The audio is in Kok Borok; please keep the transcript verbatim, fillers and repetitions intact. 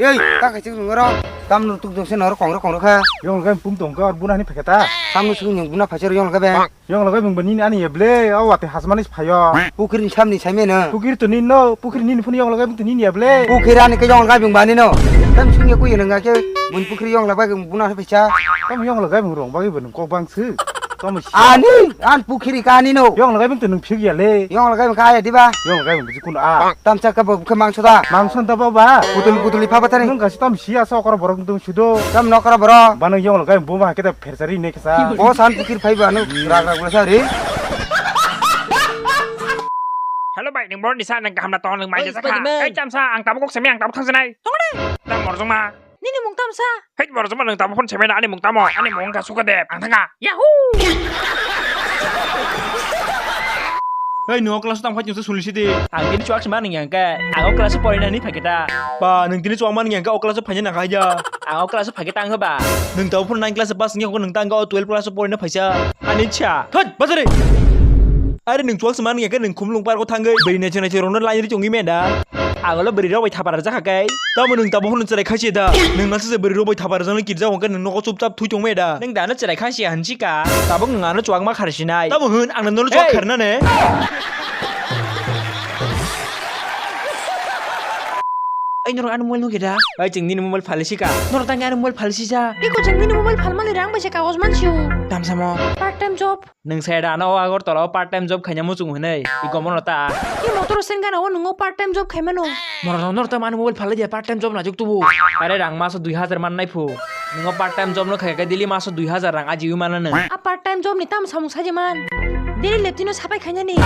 Ei, ta kaisa nung oro. Tam nung tuk jong se noro kongro kongro kha. Yong lagai pung tong kha, buna ni pheketa. Tam nung sung nyung buna phaisa yong lagai be. Yong lagai bung bani ani ya ble, o wate hasmani phayo. Pukri ni samni saime no. Pukri to ni no, pukri ni phun yong lagai bung to ni ya ble. Pukri ani ke yong lagai bung bani no. Tam sung ya ku yeng nang ke, bun pukri yong lagai bung buna phaisa. Tam yong lagai bung rong bagi bung kok bang su. Tamo si. Ani, an pukhiri kani no. Yong lagai bung to nung phik ya le. Yong lagai bung kaya diba? Yong lagai bung biji kun a. Tamsa ka bo khe mangso da. Mangso da ba ba. Putul putul pha batani. Nung kasi tam si asa okra borok nung sudo. Tam nokra boro. Bano yong lagai bung ba kete phersari ne kesa. O san pukhir phai ba no. Rak rak bula sari. Hello bai, nung borok ni sa nang kaham na tong nung mai jasa kha. Spiderman. Ei tamsa, ang tabuk kok semi ang tabuk thang sanai. Tong ne. Tam morjong ma. Nini mung tamsa? Hei, borok joma nung tamo phone sebe na ani mung tamo? Ani mung wngkha Sukadev. Ang thangkha. Yahoo! Hei, nung o class tang phai chungsa suli sidi. Ang tini chuak sima nung yang ke. Ang o class pori na ni phai kita. Ba, nung tini chuak ma nung yang ke o class phai na kha ya. Ang o class phai kita ang ba. Nung tamo phone nine class pass ngi ko nung tang o twelve class pori na phaisa. Ani cha. Thot, bazari. Are nung chuak sima nung yang ke nung khumlung park o thangwi. Beri nacho nacho rong no line ri chungwi meda. Agolo bwrwi rok bai thapar rwjak kha kai. Tamo nwng tamo phano chwrai khaisi da. Nwng nasa se bwrwi rok bai thapar rwjaknai kirjak hwnkhe nwng nogo chupchap thui tongmaya da. Nwng dano chwrai khaisi hinsi ka. Tabuk nwng ano chuak ma kharsinai. Tamo hwn ang nono chuak kharna ne. Ai norok ano mobile nukhe da. Bai chwng nini mobile phalisi ka. Norok tangni ano mobile phalisi ja. Iko chwng nini mobile phalmani rang bai se kagoj mansiu. Tamsamo. Part time job. Nwng sai da ano o Agartala o part time job khaina muchung hwnwi, i gomono ta. I motor sen gana o nwng o part time job khaimano. Moro no norok tamo ani mobile phalai dia part time job najuk tubu. Are rang maso dui hajar man nai phu. Nwng o part time job no khai khe daily maso dui hajar rang ajiwi mana nwng. A part time job ni tamo samung saji man. Daily leptino sapai khainani.